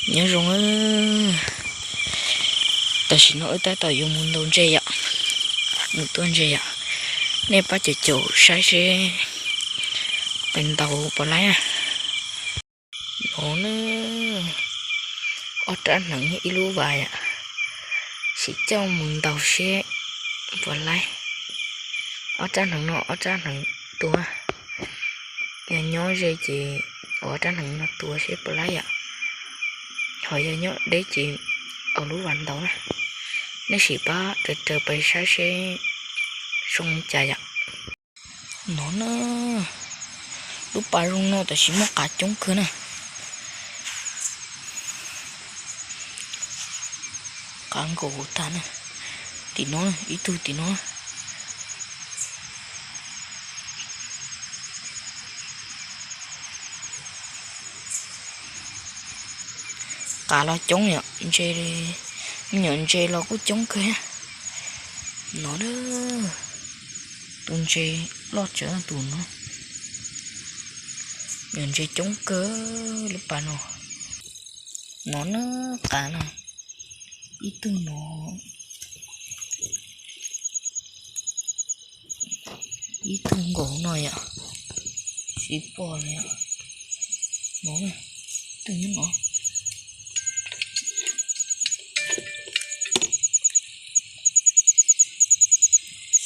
Nyob zoo, tam sim no wb tab tom yuav mus ntaus ntses yom, mus tua ntses yom. Nej pab caum caum saib seb peb ntaus puas laib na. No na, ob rab hneev ib lub vas yom, sim coj mus ntaus seb puas laib. Ob rab hneev no ob rab hneev tua, yog nyob ze ces ua ob rab hneev no tua seb puas laib yom. Ho yog nyob deb ces ua lub vas ntaus na. Nej sim pab raws raws peb saib seb zoo li cas yom. No na, lub pas zoo no tab sis muaj qav coob kawg na. Qav nkaus tag na. Tim no, ib tug tim no. Qav los coob yom, ntses, me nyuam ntses los kuj coob kawg. No na, tus ntses loj tsawv tus no. Me nyuam ntses coob kawg lub pas no. No na, qav no, ib tug no, ib tug nkaus no yom, tsis pom li. No, tus nyob no.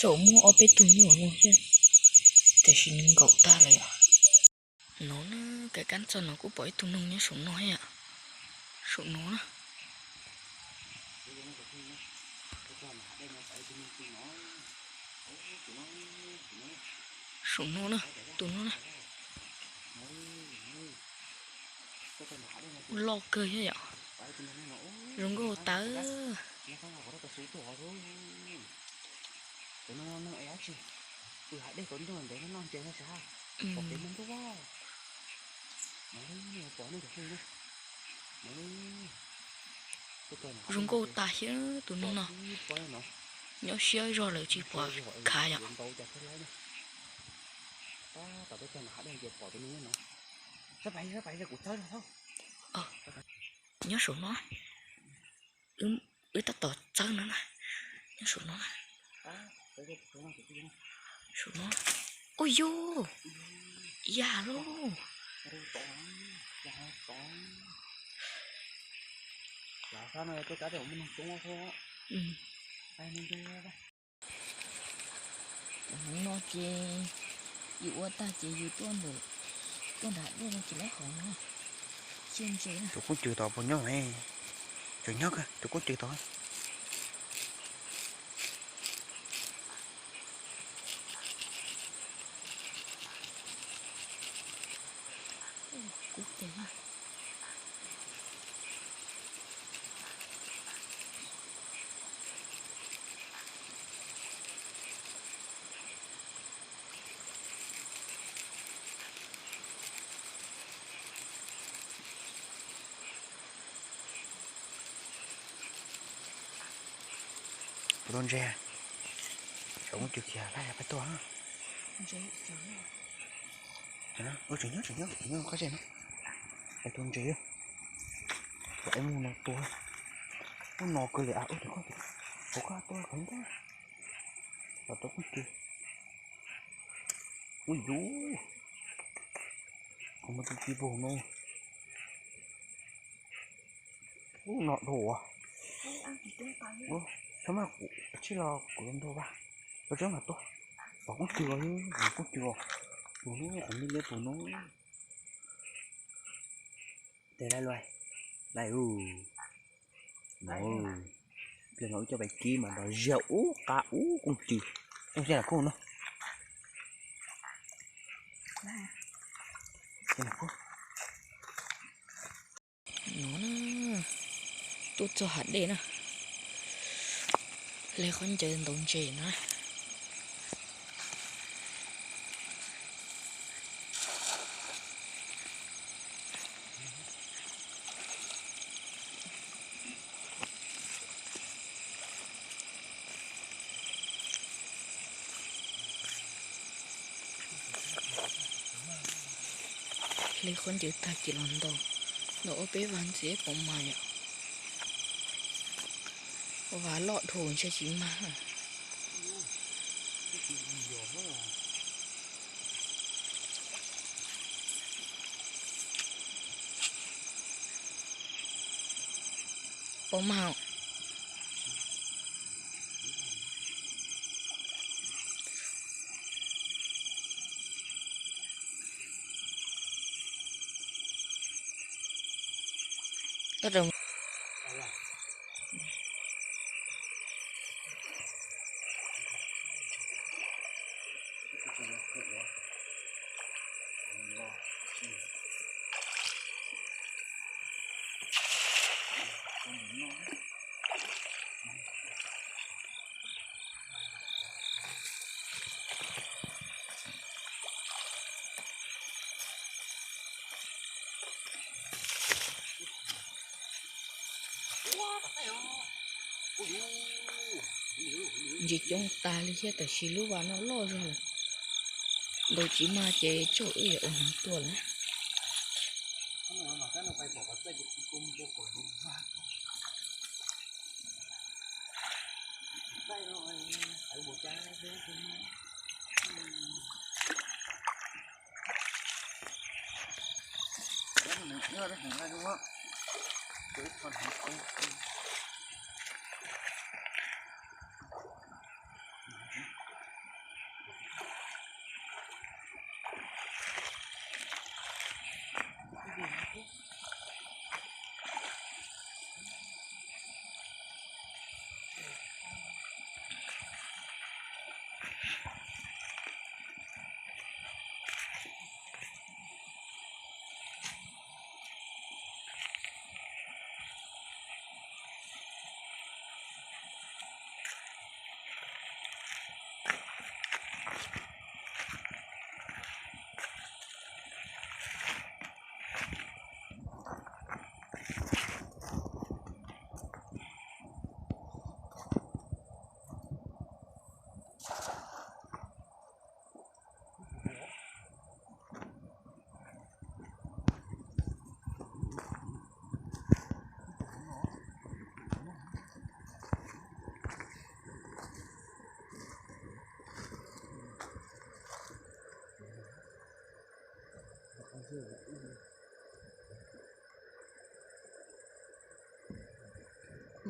Xav muaj ob peb tug nyuam no thiab, tiam sis nws nkaum tag lawm yom. No na, kev kab txog no kuj pom ib tug noog nyob saum no thiab yom. Saum no na. Saum no na, tus no na. Loj kawg thiab yom. Zoo nkauj tas. Zoo nkauj tas thiab tus noog no. Nyob siab zog lawm tsis pom khav yom. Nyob saum no, wb tab tom txawb no na. Nyob saum no, saum no. Ua yog yam lauj. No ces yus ua tag ces yus tuaj ntawm, tuaj nram dej no ces lawv hov no. Tus koob cw tod puas nyob? Tseem nyob kawg, tus koob cw tod. Puas tau ntses? Saum koob cw kiag laj pab tuaj. Tseem nyob, tseem nyob, tseem nyob qab zej no. Hais tau ntses, kom ib mus no tua. Ub no kawg li, ub, hauv koj tuaj qhov ntag. Los tau koob cw. Ub yus, kuv mus tus ci vog no. Ub no dhau as. Txhob maj, kuv tsij los kuv ntug vas. Los tseeb mas tuaj. Pom koob cw os, koob cw os. Tus no, kuv me liab tus no. Tes lais luais, lais ub. No, pliag no wb coj pais kib mas nrov ziag ub qab ub koob cw. Koob cw lam koob no. No na, tuaj txog hav dej na, hle qhov ncauj ntaus ntses na. Hle qhov ncauj tag ces los ntaus. Los ua peb vas ntxiv pom mas yom. Ua vas loj dhau ntshe tsis mag. Pom mas. Ntsis coob tas li thiab tab sis lub vas no loj zog lawm. Ntaus tsis mag ces tsam wb yuav ua hneev tuag lawm.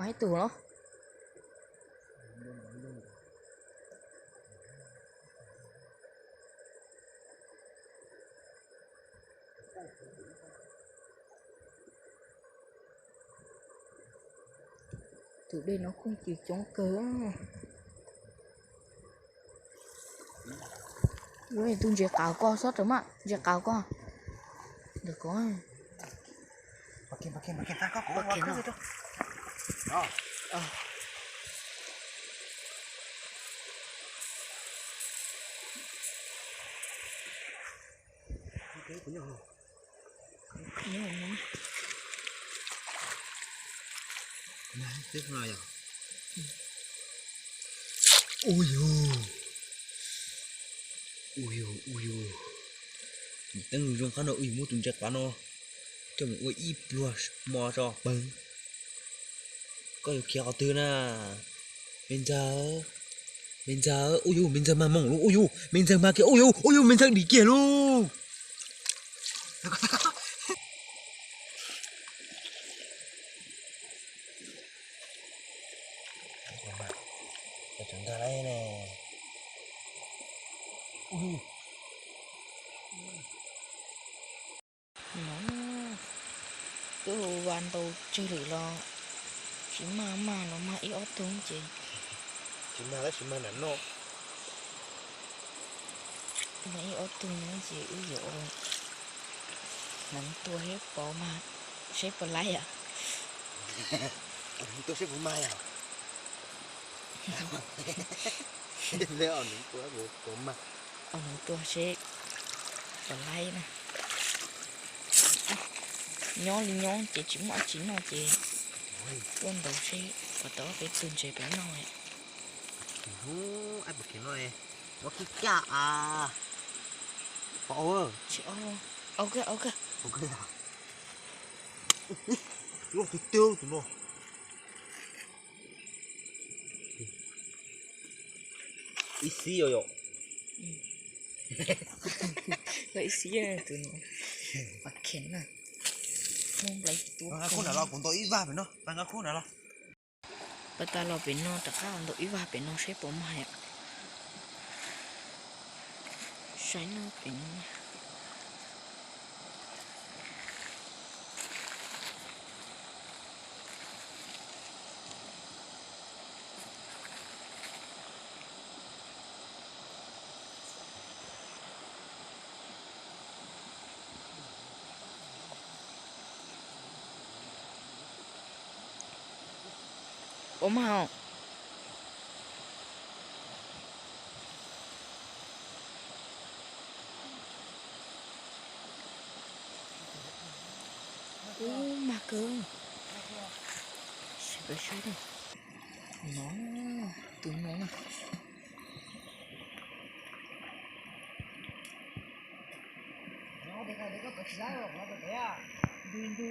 Mas ib tug los. Tus dej no kuj coob kawg. Tus ntses qav koj xob raws mas, ntses qav koj. Ntawm koj. Ua yus, ua yus, ua yus. Teeb zoo qab no wb yuav muab tus ntses qav no coj mus ua ib pluag hmo tso peeg. Koj yuav khiav qhov twg na? Me ntxawg, me ntxawg, ua yus, me ntxawg mag moos lauj, ua yus, me ntxawg mag kiag, ua yus, ua yus, me ntxawg dim kiag lauj. No, twb hu vas ntaus tsawg lwm los tsis mag, mag los mag ib ob tug ces, tsis mag tab sis mag nram no. Mag ib ob tug no ces wb yuav ua hneev tua seb puas mag, seb puas laib yom. Ua hneev tua seb puas mag yom. Ua hneev tua seb puas laib na. Nyob li nyob ces tsis muaj dab tsi noj ces tuaj ntaus seb puas tau ob peb tug ntses peb noj. Ua kib caj a. Pom, tsis, au kawg, au kawg. Tus, tus twg tus no? Ib xib os yom. Ib xib tus no. Pas khees na. Muab nplai tua. Nqa khub nram los, kuv ntaus ib vag pem no, nqa khub nram los. Pas tas los pem no rov qab ntaus ib vag pem no seb puas mag yom. Saib no pem no. Ua mag os. Ub, mag kawg. Sim peb saib na. No, tus no na.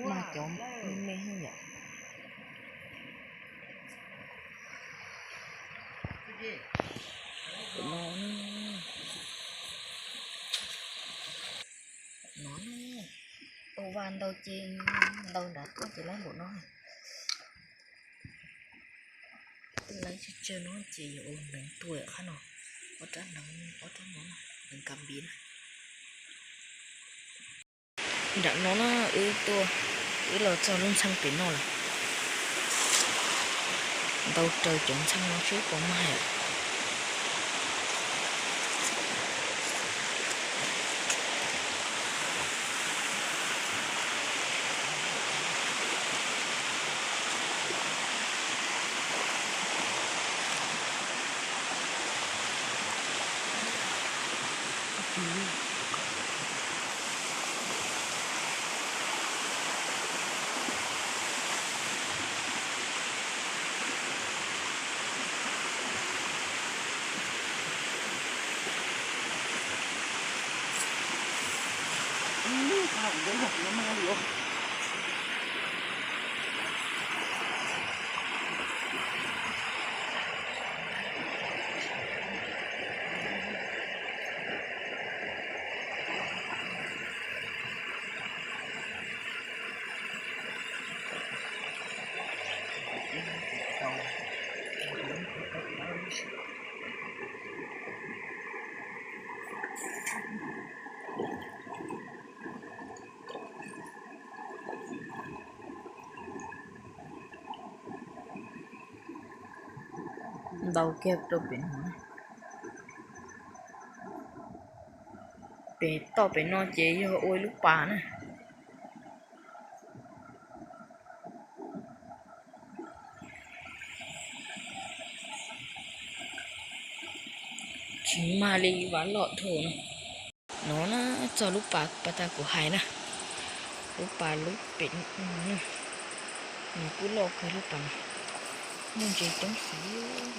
Mag cov me me yom. No, no, ua vas ntaus ces ntaus nrad tuaj ces laib npaum no. Twb laib tsawg tsawg no ces yuav ua hneev tuag qhov no. Ob rab hneev, ob rab no, hneev kav npiv na. Nram no na, wb tuaj, wb los txog lub ntxhee pem no lawm. Ntaus raws cov ntxhee no seb puas mag. Ntaus kiag rau pem no. Pem toj pem no ces yog ua ib lub pas na. Tsis mag li, vas loj dhau na. No na, txog lub pas pas tas kuv hais na. Lub pas lub pem no, nws kuj loj kawg lub pas no. Muaj ntses coob xwb.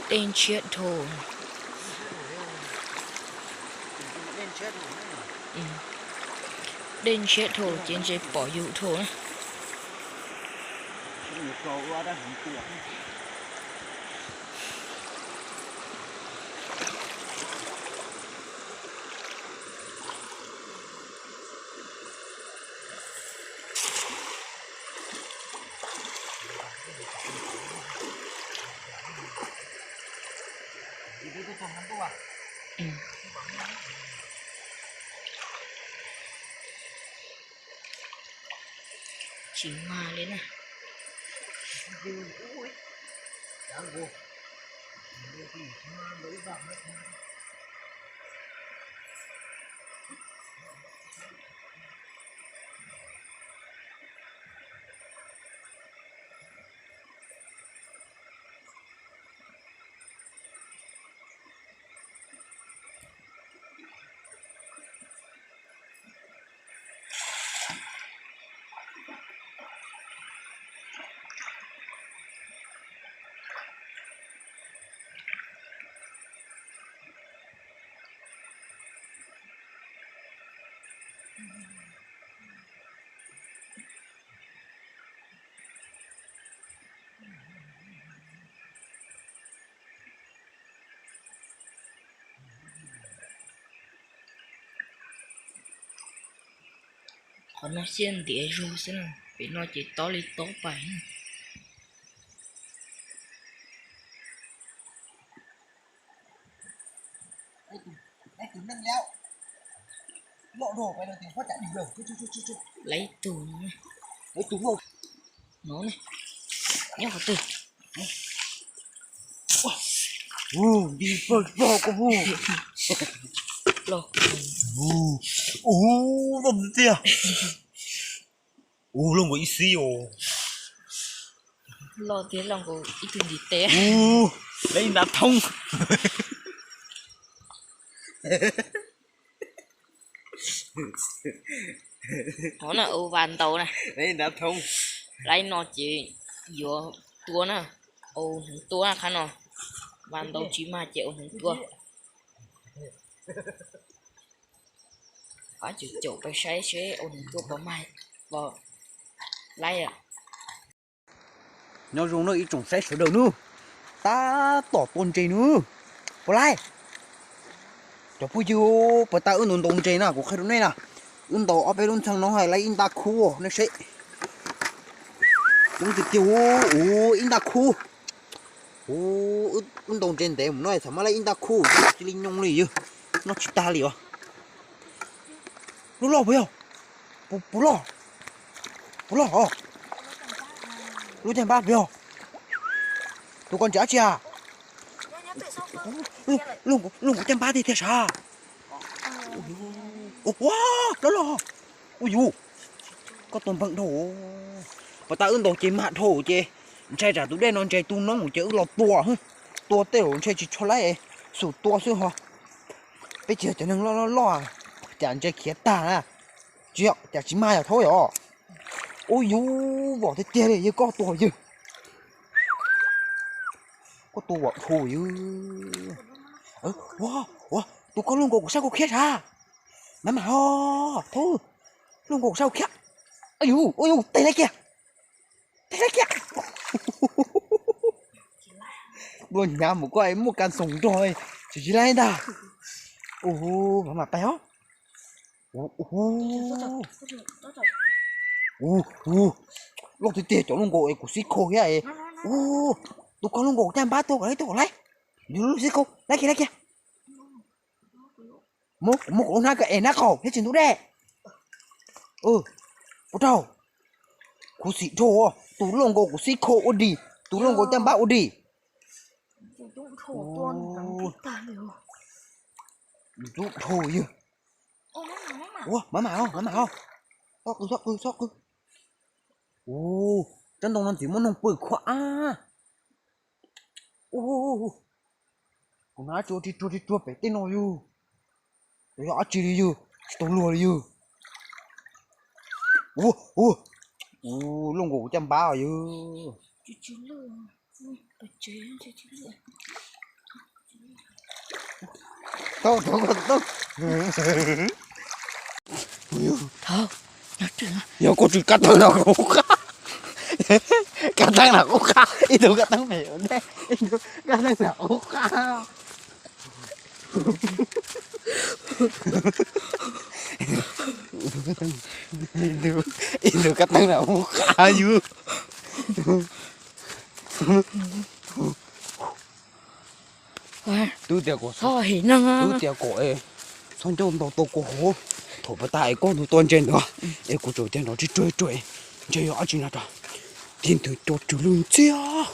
Dej ntshiab dhau. Dej ntshiab dhau ces ntses pom yus dhau na. Tsis mag li na. Qhov no xiab ntiav zog xwb na, pem no ces tob li tob pais na. Lawv ib tug no, nyob qhov twg? Ub, loj tiag tiag. Ub, loj nkaus ib xib os. Loj tiag, loj nkaus ib tug ntiv tes. Ub, lawv ib nta thoob. Qhov no ua vas ntaus na. Lawv ib nta thoob. Laib no ces yuav tua na, ua hneev tua na qhov no. Vas ntaus tsis mag ces ua hneev tua. Pab caum caum pais saib seb ua hneev tua puas mag, puas laib. Nyob zoo nawb ib tsoom saib sawv daws nawb, tab tom tua ntses nawb, puas laib? Cov phooj ywg, puas tas wb ntaus ntaus ntses na, kuv qhia rau nej na, wb ntaus ob peb lub ntxhee no hais laib ib nta khub nej seb. Coob tiag tiag, ub, ib nta khub. Ub, wb ntaus ntses ntev mus no txawm muaj laib ib nta khub, cia li nyob li yog noj tsis tag li os. Lub loj puas yog? Puas loj? Puas loj os? Lub caj npab puas yog? Tus koj ntsia dab tsi a? Lub nkaus caj npab tiag tiag sav. Ua, loj loj. Ua yus, koj tua npeeg dhau. Puas tas wb ntaus ces mag dhau ces ntshai tsam tus dej no ntshai tu noob ces wb los tua. Tua tej zaum ntshai tsis tshua laib, xum tua xwb ho. Peb tsis yog cov neeg loj loj loj, cas ntshai khiav tag na. Tsis yog, cas tsis mag yog thaub yom. Ua yus, vom tiag tiag li yawg, koj tua yawg. Koj tua vom dhau yawg. Ua, ua, tus koj lub nkaus kuv sab kuv khiab sav. Mam mam ho, thaub, lub nkaus kuv sab kuv khiab. Ua yus, ua yus, tes laib kiag. Tes laib kiag. Dua hnyav mus koj muaj kas xoom nrog, tsis tsis laib ntag. Ua, mam mam pais os. Ua, ua, loj tiag tiag cov lub nkaus es kuv xib khau thiab es. Ua, tus koj lub nkaus caj npab tuaj kom laib, tuaj kom laib. Yus lub xib khau, laib kiag, laib kiag. Muab, muab kuv lub hnab kom es hnab qaum thiab tsis ntub dej. Ua rau, kuv xim dhau, tus loj nkaus kuv xib khau ua dig, tus loj nkaus caj npab ua dig. Ntub dhau yawg. Ua, mam mam, mam mam. Txhob qw, txhob qw, txhob qw. Ua, tsob ntoo no ntxim muaj noog pw khuam ab. Ua, kuv hnov tsuag ri tsuag ri tsuag pem tej no yug. Yog dab tsi li yug, tsis tau luag li yug. Ua, ua, loj nkaus kuv caj npab os yug. Tau, tau, tau. Yog koj tsis kab teeb na kuv qab. Kab teeb na kuv qab, ib tug kab teeb pem ua ntej, ib tug kab teeb na kuv qab. Ib tug kab teeb na kuv qab yug. Twb tias kom, twb tias kom txhob nco ntau tau kua hauv, thaum pas tas es koj ntug tua ntses ntawd es kuv tseem tiag nrov tsis tsuag tsuag, ntshe yog dab tsi no rau, tig ntwg co tsw lug ntxiag.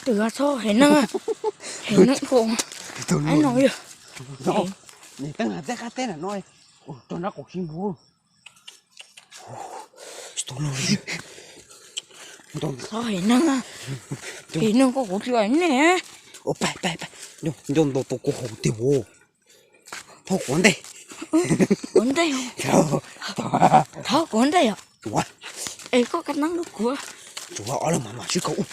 Twb txhob hem neeg, hem neeg ko, no yog, niam teeb hais tej qab teb na no, rau nrab qaum xib npug. Tsis tau luag li. Txhob hem neeg, hem neeg ko kuv tsis ua nej. Nco ntau tau kua hauv tiag os. Thauj kuv ntej. Kuv ntej. Thauj kuv ntej os. Es koj kab neeb lub kuv. Tsuav ob leeg mam mam sib kaum.